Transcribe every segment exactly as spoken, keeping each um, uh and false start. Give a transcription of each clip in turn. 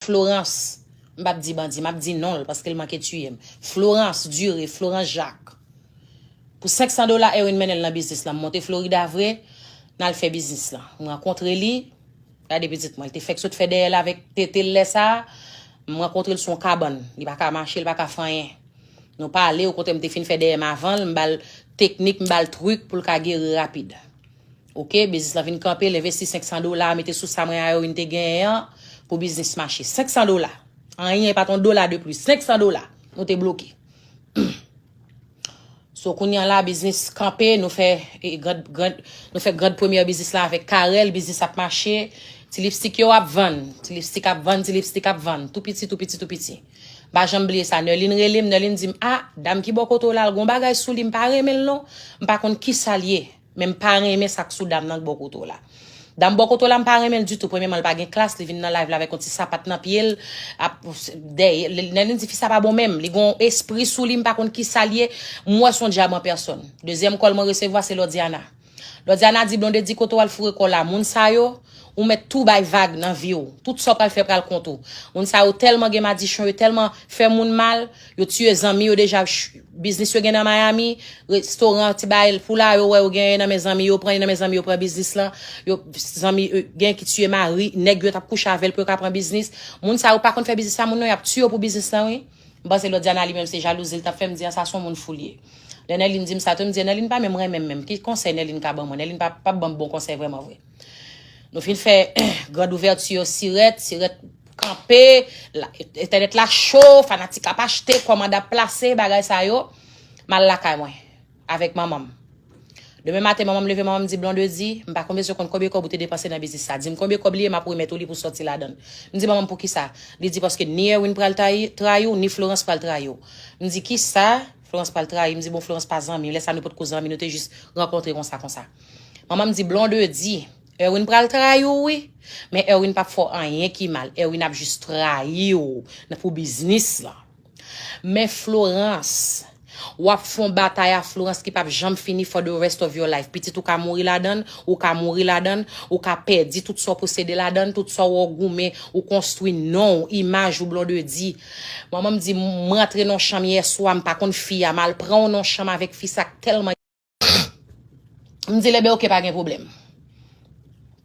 Florence, m p ap di bandi, m ap di non l paske l manke tiye m. Florence Duré, Florence Jacques. Pou senk san dola, Erwin mennen l nan biznis lan. M monte Florida vre, n al fè biznis lan. M rankontre li, gade pitit mwen, li te fèk sot fè dèyè l avèk tete l lè sa a. M rankontre l sou yon kabann. Li pa ka mache, li pa ka fè anyen. Nou pale, okontrè, m te fin fè dèyè m avan l, m ba l teknik, m ba l trik pou l ka geri rapid. Oke, biznis lan vin kanpe, l envesti senk san dola, mete sou sa mwen a Erwin te genyen an, pou biznis mache. Senk san dola. Anyen, pa t yon dola de plis. Senk san dola. Nou te bloke. So, kounye a la, biznis kanpe, nou fè, e, grand, grand, nou fè grand premyè biznis la avèk Carel, biznis ap mache. Ti lipstik yo ap vann, ti lipstik ap vann, ti lipstik ap vann. Tou piti, tou piti, tou piti. M pa janm bliye sa. Nerline rele m, Nerline di m, "A, dam ki bò kote w la, l gon bagay sou li, m pa renmen l non. M pa konn kisa l ye, men m pa renmen sa k sou dam nan k bò kote w la." Dam bò kote w la, m pa renmen l ditou. Premyèman, l pa gen klas, li vin nan live la avèk yon ti sapat nan pye l, ap, dèyè, Nerline di, "Fi sa pa bon menm, li gon espri sou li, m pa konn kisa l ye, m wè s on dyab an pèsòn." Dezyèm kòl mwen resevwa, se Lordiana. Lòdiana di, "Blondedy, kote w al foure kò w la? Moun sa yo, ou mèt tou bay vag nan vi w. Tout sa w pral fè pral kont ou. Moun sa yo tèlman gen madichon, yo tèlman fè moun mal, yo tiye zanmi yo deja, ch-, biznis yo gen nan Miami, restoran, ti bagay pou la, yo wè yo genyen nan men zanmi yo, pran nan men zanmi yo, pran biznis lan. Yo, zanmi, yo, gen ki tiye mari, nèg yo t ap kouche avè l pou yo ka pran biznis. Moun sa yo pa konn fè biznis sa, moun nan, y ap tiye yo pou biznis lan, wi." M panse Lòdiana li menm se jalouzi l t ap fè, m di, "A, sa s on moun fou l ye." Lè Nerline di m sa tou, m di, "Nerline pa menm renmen m menm. Ki konsèy Nerline ka ban mwen? Nerline pa, p ap ban m bon konsèy vrèman vre." Nou fin fè grand ouvèti yo, Sirèt, Sirèt kanpe, la, entènèt la cho, fanatik ap achte, kòmand ap plase, bagay sa yo. M al lakay mwen, avèk manman m. Demen maten, manman m leve, manman m di, "Blondedy, m pa konn bezwen konn konbyen kòb ou te depanse nan biznis sa. Di m konbyen kòb li ye, m ap remèt ou li pou sòti ladan l." M di, "Manman m, poukisa?" Li di, "Paske ni Erwin pral trayi, trayi w, ni Florence pral trayi w." M di, "Kisa? Florence pral trayi?" M di, "Bon, Florence pa zanmi. Lè sa nou potko zanmi, nou te jis rankontre konsa, konsa." Manman m di, "Blondedy, Erwin pral trayi w, wi. Men Erwin p ap fè w anyen ki mal. Erwin ap jis trayi w nan, pou biznis lan." Men Florence, w ap fè yon batay a Florence ki p ap janm fini for the rest of your life. Pitit ou ka mouri ladan l, ou ka mouri ladan l, ou ka pèdi tout sa w posede ladan l, tout sa w goumen, ou konstwi non w, imaj ou, Blondedy. Manman m di, m rantre nan yon chanm yè swa, m pa konn fi a, m al pran w nan yon chanm avèk fi sa k tèlman M di, "Enben, oke, pa gen pwoblèm."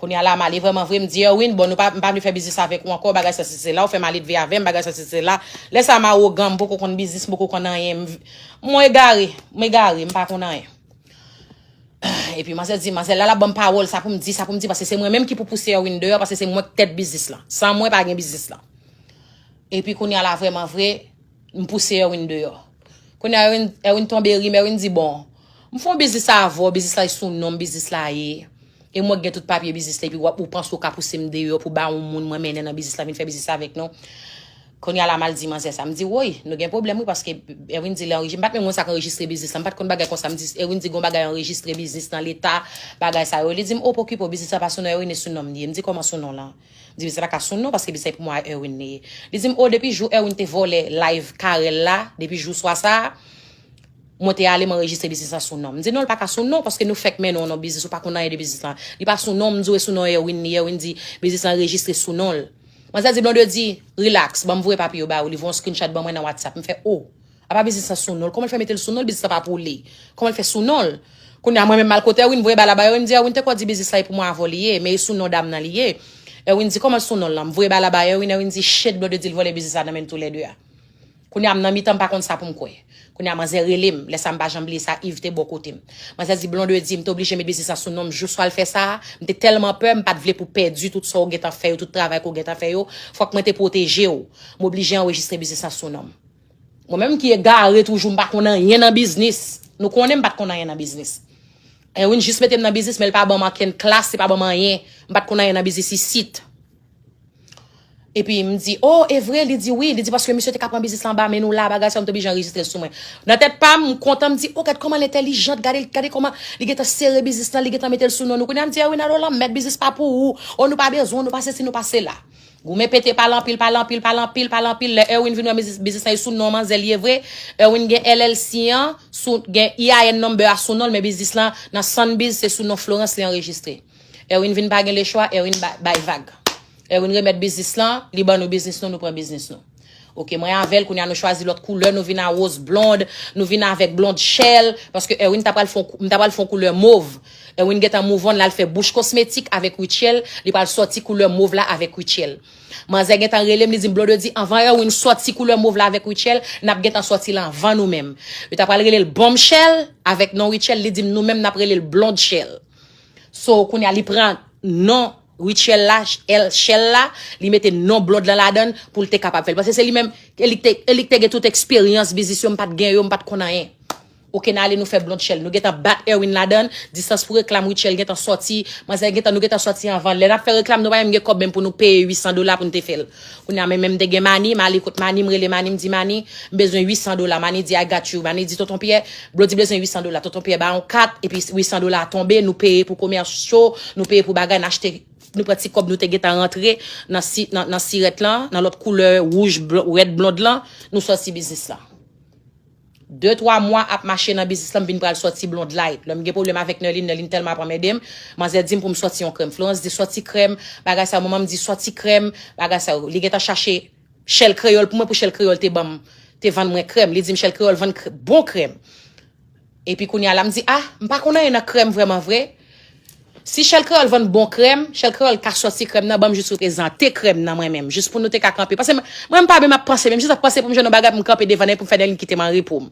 Kounye a la, m ale vrèman vre, m di, "Erwin, bon, nou pa, m pa vle fè biznis avèk ou ankò, bagay sa, se, se la, ou fè m ale leve avè m, bagay sa, se, se la." Lè sa, m awogan, m poko konn biznis, m poko konn anyen. M, mwen egare, m egare, m pa konn anyen. Epi, manzè di, manzè la, l ap ban m pawòl, sa pou m di, sa pou m di, paske se mwen menm ki pou pouse Erwin deyò, paske se mwen k tèt biznis lan. San mwen, pa gen biznis lan. Epi kounye a la vrèman vre, m pouse Erwin deyò. Kounye a Erwin, Erwin tonbe ri m, Erwin di, "Bon, m fè yon biznis avè w, biznis la sou non m, biznis la ye. E mwen k gen tout papye biznis la, epi w ap, ou panse w ka pouse m deyò pou ba yon moun mwen mennen nan biznis la, vin fè biznis avèk nou?" Kounye a la m al di manzè sa, m di, "Woy, nou gen pwoblèm wi, paske," Erwin di, "lè anrejis-, m pa t menm konn sa k anrejistre biznis la, m pa t konn bagay konsa." M di, Erwin di, "Gon bagay anrejistre biznis nan leta, bagay sa yo." Li di m, "O, pa okipe w, biznis la pa sou non Erwin, e sou non m li ye." M di, "Kòman sou non lan?" M di, "Biznis la pa ka sou non, paske biznis la pou mwen a Erwin li ye." Li di m, "O, depi jou Erwin te vòlè live Carel la, depi jou swa sa a, mwen te ale m anrejistre biznis la sou non m." M di, "Non, l pa ka sou non, paske nou fèk mennen w nan biznis, ou pa konn anyen de biznis lan. Li pa sou non m." M di w e sou non Erwin li ye. Erwin di, "Biznis la anrejistre sou non l." Manzè di, "Blondedy, relax, ban m voye papye yo ba ou." Li voye yon screenshot ban mwen nan WhatsApp. M fè, "O, apa biznis la sou non l? Kòman l fè mete l sou non l? Biznis la pa pou li. Kòman l fè sou non l?" Kounye a, mwen menm m al kote Erwin, voye ba la ba Erwin, m di, "Erwin te kwè di biznis la e pou mwen avè w li ye, men e sou non dam nan li ye." Erwin di, "Kòman l sou non l lan?" M voye ba la ba Erwin, Erwin di, "Shit, Blondedy, l vòlè biznis la nan men n toulède a." Kounye a, m nan mitan, m pa konn sa pou m kwè. Kounye a, manzè rele m, lè sa m pa janm bliye sa, Yves te bò kote m. Manzè di, "Blondedy, m te oblije met biznis la sou non m, jou swa l fè sa a, m te tèlman pè, m pa t vle pou pèdi tout sa w gentan fè yo, tout travay ke w gentan fè yo, fòk mwen te pwoteje w. M oblije anrejistre biznis la sou non m." Mwen menm ki egare toujou, m pa konn anyen nan biznis. Nou konnen m pa t konn anyen nan biznis. Erwin jis mete m nan biznis, men l pa ban m okenn klas, li pa ban m anyen. M pa t konn anyen nan biznis isit. Epi m di, "O, e vre?" Li di, "Wi." Li di, "Paske misye te ka pran biznis la anba men nou la, bagay sa yo, m te oblije anrejistre l sou mwen." Nan tèt pa m, m kontan, m di, "O, gad kòman l entèlijan, gade, gade kòman li gentan sere biznis la, li gentan mete l sou non nou." Kounye a m di, "Erwin, alò la, mèt biznis pa pou ou. O, nou pa bezwen w, nou pa sesi, nou pa sela." Goumen pete, pale anpil, pale anpil, pale anpil, pale anpil. Lè Erwin vin wè biznis, biznis la e sou non manzè li e vre. Erwin gen L L C an, sou, gen E I N number a sou non l, men biznis la nan Sunbiz, se sou non Florence li anrejistre. Erwin vin pa gen lechwa, Erwin ba-, bay vag. Erwin remèt biznis lan, li ban nou biznis nou, nou pran biznis nou. Oke, mwen avè l, kounye a nou chwazi lòt koulè, nou vin a woz blond, nou vin avèk blond shell, paske Erwin ta pral fè yon kou- m ta pral fè yon koulè mov. Erwin gentan move on, l al fè bouch kosmetik avèk Rutshelle, li pral sòti koulè mov la avèk Rutshelle. Manzè gentan rele m, li di m, Blondedy, anvan Erwin sòti koulè mov la avèk Rutshelle, n ap gentan sòti l anvan nou menm. Yo ta pral rele l Bombshell avèk non Rutshelle, li di m, nou menm n ap rele l Blondshell. So, kounye a li pran non Rutshelle la, L, Shell la, li mete non blond lan ladan l pou l te kapab fè l. Paske se li menm, e li k te, e li k te gen tout eksperyans biznis yo, m pa t gen yo, m pa t konn anyen. Oke, n ale nou fè Blondshell. Nou gentan bat Erwin ladan l, distans pou reklam Rutshelle gentan sòti, manzè gentan, nou gentan sòti anvan. Lè n ap fè reklam, nou pa menm gen kòb menm pou nou peye uit san dola pou n te fè l. Kounye a, men menm m te gen Mani, m ale kot Mani, m rele Mani, m di, Mani, m bezwen uit san dola. Mani di, I got you. Mani di, Tonton Pyè, Blondedy bezwen uit san dola. Tonton Pyè ba yon kat, epi uit san dola a tonbe, nou peye pou commercial, nou peye pou bagay, n achte, nou pran ti kòb nou te gentan rantre nan, si, nan, nan sirèt lan, nan lòt koulè wouj, bl, rèd blond lan, nou sòti biznis lan. De, twa mwa ap mache nan biznis lan, m vin pral sòti Blonde Light. Lè m gen pwoblèm avèk Nerline, Nerline tèlman ap anmède m, manzè di m pou m sòti yon krèm. Florence di, sòti krèm, bagay sa yo. Manman m di, sòti krèm, bagay sa yo. Li gentan chache Shell Kreyòl pou mwen, pou Shell Kreyòl te ban m, te vann mwen krèm. Li di m Shell Kreyòl vann kr, bon krèm. Epi kounye a la, m di, ah, m pa konn anyen nan krèm vrèman vre. Si Shell Kreyòl vann bon krèm, Shell Kreyòl ka sòti krèm nan, ban m jis reprezante krèm nan mwen menm, jis pou nou te ka kanpe. Paske mwen, mwen m pa menm ap panse, menm jis ap panse pou m jwenn yon bagay pou m kanpe devan nan pou m fè Nerline kite m an repo m.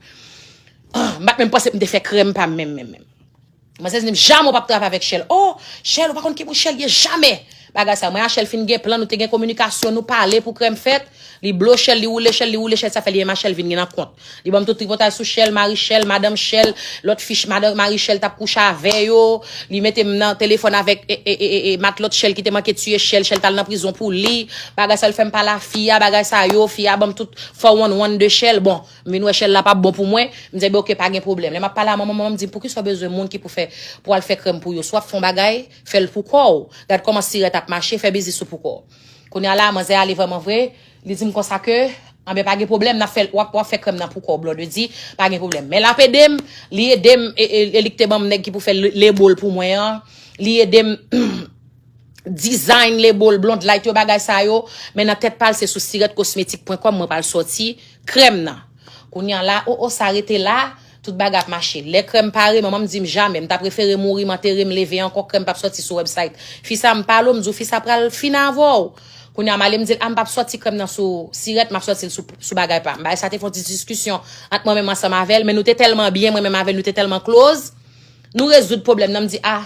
Ah, m pa t menm panse pou m te fè krèm pa m menm, menm, menm. Manzè di m, jamè w p ap travay avèk Shell. Oh, Shell, ou pa konn ki pou Shell ye, jamè. Bagay sa, mwen a Shell fin gen plan, nou te gen kominikasyon, nou pale pou krèm fèt. Li blo Shell, li woule Shell, li woule Shell, sa fè li menm a Shell vin gen nan kont. Li ban m tout tripotay sou Shell, mari Shell, madanm Shell, lòt fi, madanm, mari Shell t ap kouche avè yo. Li mete m nan telefòn avèk, e, e, e, e, e, matlòt Shell ki te manke tiye Shell, Shell t al nan prizon pou li. Bagay sa, l fè m pale a fi a, bagay sa yo, fi a ban m tout four one one de Shell. Bon, m vin wè Shell la p ap bon pou mwen. M di, ebyen, oke, pa gen pwoblèm. Lè m ap pale a manman, manman m di m, poukisa w bezwen moun ki pou fè, pou al fè krèm pou yo? Si w ap fè yon bagay, fè l pou kò w. Gad kòman sirèt ap mache, fè biznis ou pou kò w. Kounye a la, manzè ale vrèman vre, li di m konsa ke, anben, pa gen pwoblèm, n ap fè, w ap, w ap fè krèm nan pou kò w, Blondedy, pa gen pwoblèm. Men l ap ede m, li ede m, e, e, e li k te ban m nèg ki pou fè le, label pou mwen an, li ede m design label Blonde Light yo, bagay sa yo, men nan tèt pa l, se sou sirèt kosmetik pwen kòm mwen pral sòti krèm nan. Kounye a la, o, o, sa rete la, tout bagay ap mache. Lè krèm pare, manman m di m jamè, m ta prefere mouri, m antere, m leve ankò, krèm p ap sòti sou website. Fi sa, m pale w, m di w, fi sa pral fin avè w. Kounye a, m ale, m di l, a, m p ap sòti krèm nan sou sirèt, m ap sòti l sou, sou bagay pa m. Bagay sa te fè yon ti diskisyon ant mwen menm ansanm avè l, men nou te tèlman byen, mwen menm avè l, nou te tèlman close. Nou rezoud pwoblèm nan, m di, a,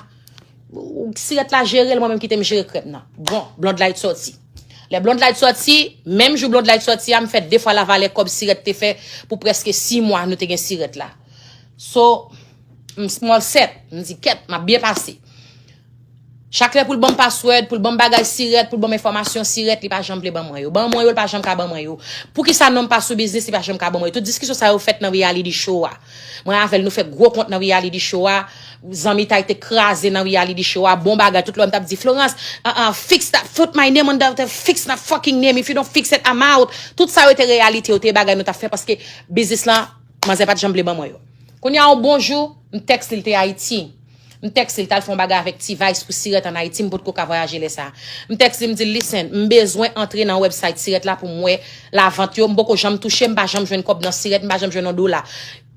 sirèt la jere l, mwen menm kite m jere krèm nan. Bon, Blonde Light sòti. Lè Blonde Light sòti, menm jou Blonde Light sòti a, m fè de fwa lavalè kòb sirèt te fè pou prèske sis mwa nou te gen sirèt la. So, m small set, m di, kèt, m ap byen pase. Chak lè pou l ban m password, pou l ban m bagay sirèt, pou l ban m enfòmasyon sirèt, li pa janm vle ban mwen yo. Ban mwen yo, li pa janm ka ban mwen yo. Poukisa non m pa sou biznis, li pa janm ka ban mwen yo? Tout diskisyon sa yo fèt nan reality show a. Mwen avè l, nou fè gwo kont nan reality show a. Zanmitay te kraze nan reality show a. Bon bagay, tout lè m t ap di, Florence, uh, uh, fix that, put my name on that, fix that fucking name. If you don't fix it, I'm out. Tout sa yo te reyalite, yo te bagay nou t ap fè paske biznis lan, manzè pa t janm vle ban mwen yo. Kounye a, yon bon jou, m tèks li, l te Ayiti. M tèks li, l t al fè yon bagay avèk T-Vice pou sirèt ann Ayiti, m potko ka vwayaje lè sa a. M tèks li, m di l, listen, m bezwen antre nan website sirèt la pou m wè lavant yo. M poko janm touche, m pa janm jwenn kòb nan sirèt, m pa janm jwenn yon dola.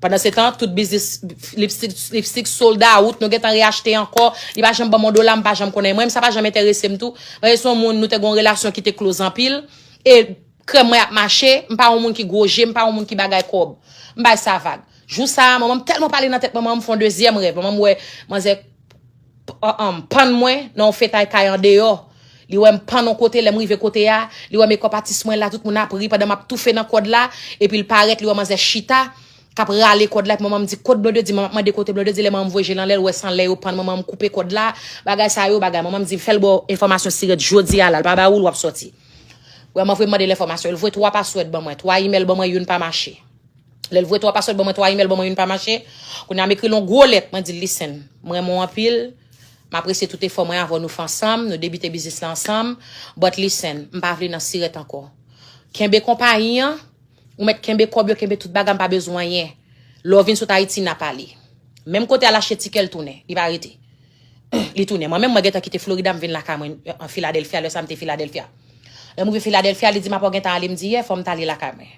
Pandan se tan, tout biznis lipstik, lipstik sold out, nou gentan reyachte ankò. Li pa janm ban m yon dola, m pa janm konnen. Mwen menm, sa pa janm enterese m tou. Paske se yon moun, nou te gen yon relasyon ki te close anpil. E krèm mwen ap mache, m pa yon moun ki gwo je, m pa yon moun ki bagay kòb. M bay sa vag. Jou sa a, manman m tèlman pale nan tèt manman m, m fè yon dezyèm rèv. Manman m wè manzè p, an, an, pann mwen nan yon fetay kay andeyò. Li wè m pann yon kote, lè m rive kote a, li wè mekòp atis mwen la, tout moun ap ri pandan m ap toufe nan kòd la, epi l parèt, li wè manzè chita, k ap rale kòd la, epi manman m di, kot Blondedy? Manman m mande kote Blondedy, lè manman m voye je l anlè, l wè se anlè yo pann manman m koupe kòd la, bagay sa yo, bagay. Manman m di, fè l ba w enfòmasyon sirèt jodi a la, l pa ba ou l, w ap sòti. Vrèman vre, m mande l enfòmasyon, l voye twa password ban mwen, twa email ban mwen, youn pa mache. Lè l voye twa password ban mwen, twa email ban mwen, youn pa mache. Kounye a, m ekri l yon gwo lèt. Mwen di l, listen, m renmen w anpil. M apresye tout efò mwen avè w nou fè ansanm. Nou debite biznis la ansanm. But listen, m pa vle nan sirèt ankò. Kenbe konpayi an. Ou mèt kenbe kòb yo, kenbe tout bagay, m pa bezwen anyen. Lè w vin sot Ayiti, n a pale. Menm kote al achte tikè, l tounen. Li pa rete. Li tounen. Mwen menm, mwen gentan kite Florida, m vin lakay mwen, an Filadelfya, lè sa m te Filadelfya. Lè m rive Filadelfya, li di m apa w gentan ale, m di yè, fò m t ale lakay mwen.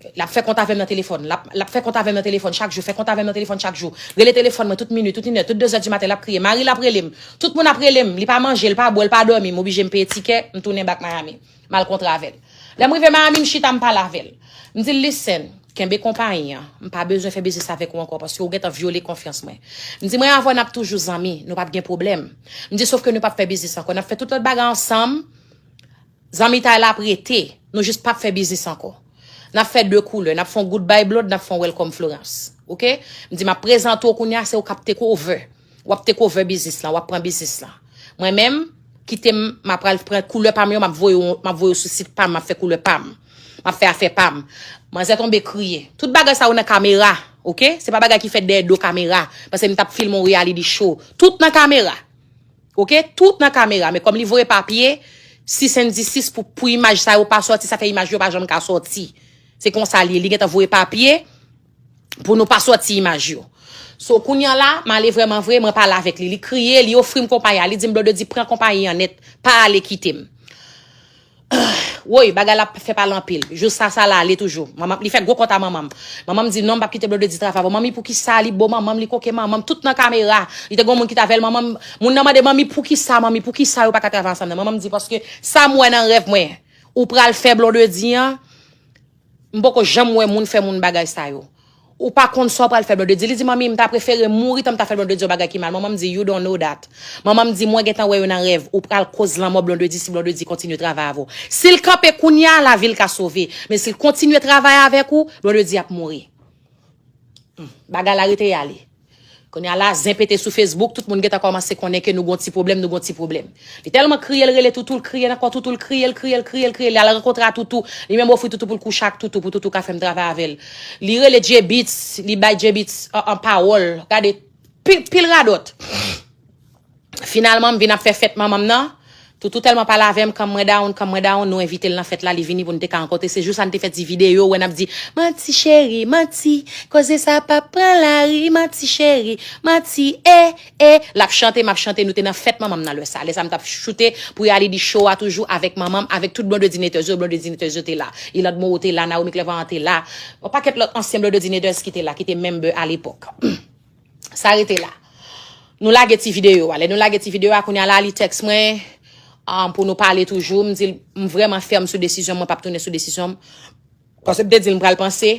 L ap fè kont avè m nan telefòn. L ap, l ap fè kont avè m nan telefòn chak jou, fè kont avè m nan telefòn chak jou. Rele telefòn mwen tout minit, tout inè, tout dezè di maten, l ap kriye. Mari l ap rele m. Tout moun ap rele m. Li pa manje, li pa bwè, li pa dòmi. M oblije m peye tikè, m tounen back Miami. M al kontre avè l. Lè m rive Miami, m chita, m pale avè l. M di l, listen, kenbe konpayi an. M pa bezwen fè biznis avèk ou ankò paske ou gentan vyole konfyans mwen. M di mwen avè w n ap toujou zanmi, nou p ap gen pwoblèm. M di sof ke nou p ap fè biznis ankò. N ap fè tout lòt bagay ansanm. Zanmitay la ap rete. Nou jis p ap fè biznis ankò. N ap fè de koulè. N ap fè yon goodbye blood, n ap fè yon welcome Florence. Oke? M di m ap prezante w kounye a, se ou k ap take over. W ap take over biznis lan, w ap pran biznis lan. Mwen menm, kite m, m ap pral pran koulè pa m yo, m ap voye w, m ap voye w sou sit pa m, m ap fè koulè pa m. M ap fè afè pa m. Manzè tonbe kriye. Tout bagay sa yo nan kamera, oke? Se pa bagay ki fèt dèyè do kamera. Paske m t ap filme yon reality show. Tout nan kamera. Oke? Tout nan kamera. Men kòm li voye papye, sis en di sis pou, pou imaj sa yo pa sòti, sa fè imaj yo pa janm ka sòti. Se konsa li ye. Li gentan voye papye pou nou pa sòti imaj yo. So, kounye a la, m ale vrèman vre, mwen pale avèk li. Li kriye, li ofri m konpayi a. Li di m, Blondedy, pran konpayi an nèt, pa ale kite m. Woy, bagay la fè pale anpil. Jous sa, sa la ale toujou. Manman, li fè gwo kont a manman m. Manman m di, non, m p ap kite Blondedy travay avè w. Manmi, poukisa? Li bo manman m, li koke manman m, tout nan kamera. Li te gen yon moun ki t avè l, manman m, moun nan mande, manmi, poukisa, manmi, poukisa yo pa ka travay ansanm nan? Manman m di, paske sa m wè nan rèv mwen, ou pral fè Blondedy an, m poko janm wè moun fè moun bagay sa yo. Ou pa konn sa w pral fè Blondedy. Li di, manmi, m ta prefere mouri tan m ta fè Blondedy yon bagay ki mal. Manman m di, you don't know that. Manman m di, mwen gentan wè yo nan rèv. Ou pral koz lanmò Blondedy si Blondedy kontinye travay avè w. Si l kanpe kounye a, lavi l ka sove. Men si l kontinye travay avèk ou, Blondedy ap mouri. Hmm. Bagay la rete y ale. Kounye a la, zen pete sou Facebook, tout moun gentan kòmanse konnen ke nou gon ti pwoblèm, nou gon ti pwoblèm. Li tèlman kriye, l rele Toutou, l kriye ankò Toutou, l kriye, l kriye, l kriye, l kriye. Li al rankontre a Toutou. Li menm ofri Toutou pou l kouche ak Toutou, pou Toutou ka fè m travay avè l. Li rele J-Beatz, li bay J-Beatz an, an pawòl. Gade, pil, pil radòt. Finalman, m vin ap fè fèt manman m nan. Toutou tèlman pale avè m, kan mwen down, kan mwen down, nou envite l nan fèt la, li vini pou n te ka rankontre. Se jou sa n te fè ti videyo, wè n ap di, manti cheri, manti, koze sa p ap pran lari, manti cheri, manti, eh, eh. L ap chante, m ap chante, nou te nan fèt manman m nan lè sa. Lè sa m t ap choute pou Reality Show a toujou avèk manman m, avèk tout Blondedy Neters yo, Blondedy Neters yo te la. Iland Moreau te la, Naomi Clairvoyant te la. Yon pakèt lòt ansyen Blondedy Neters ki te la, ki te member alepòk. Sa rete la. Nou lage ti videyo a. Lè nou lage ti videyo a, kounye a la, li tèks mwen, um, pou nou pale toujou. M di l, m vrèman fèm sou desizyon m, mwen p ap tounen sou desizyon m. Paske m te di l m pral panse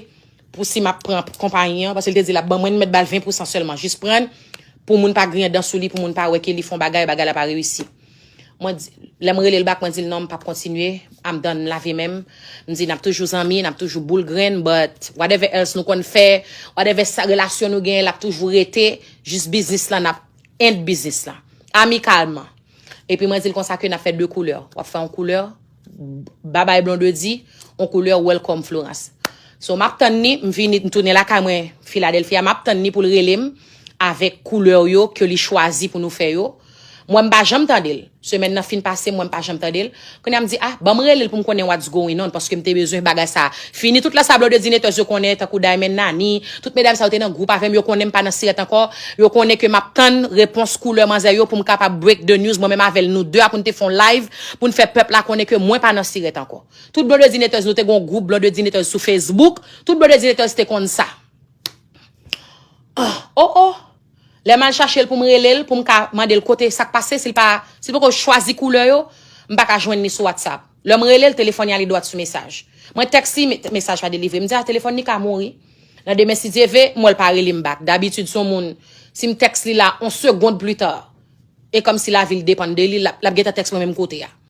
pou si m ap pran konpayi an, paske l te di l ap ban mwen, m mèt ba l ven pousan sèlman. Jis pran l pou moun pa griyen dan sou li, pou moun pa wè ke li fè yon bagay, bagay la pa reyisi. Mwen di, lè m rele l back, mwen di l non, m p ap kontinye. I'm done, m lave men m. M di n ap toujou zanmi, n ap toujou boul grenn, but whatever else nou konn fè, whatever sa, relasyon nou genyen, l ap toujou rete, jis biznis lan, n ap end biznis lan. Amikalman. Epi mwen di l konsa ke n ap fè de koulè. W ap fè yon koulè, babay Blondedy, yon koulè, welcome Florence. So, m ap tann ni, m vini, m tounen lakay mwen, Philadelphia, m ap tann ni pou l rele m avèk koulè yo ke li chwazi pou nou fè yo. Mwen, m pa janm tande l. Semèn nan fin pase, mwen, m pa janm tande l. Kounye a, m di, ah, ban m rele l pou m konnen what's going on, paske m te bezwen bagay sa fini. Tout lè sa, Blondedy Neters yo konnen, tankou Diamond Nani, tout medam sa yo te nan gwoup avè m, yo konnen m pa nan sirèt ankò. Yo konnen ke m ap tann repons koulè manzè yo pou m kapab break the news, mwen menm avè l, nou de a, pou n te fè yon live, pou n fè pèp la konnen ke mwen pa nan sirèt ankò. Tout Blondedy Neters, nou te gen yon gwoup Blondedy Neters sou Facebook. Tout Blondedy Neters te konn sa. Ah, oh, oh. Lè m al chache l pou m rele l, pou m ka mande l kote sa k pase, si l pa, si l poko chwazi koulè yo, m pa ka jwenn li sou WhatsApp. Lè m rele l, telefòn li ale dwat sou mesaj. Mwen tèks li, me-, mesaj pa delivre. M di, ah, telefòn li ka mouri. Nan demen, si Dye ve, m wè l pa rele m back. Dabitid, se yon moun, si m tèks li la, yon segond pli ta, e kòmsi lavi l depann de li, l ap, l ap gentan tèks mwen menm kote a.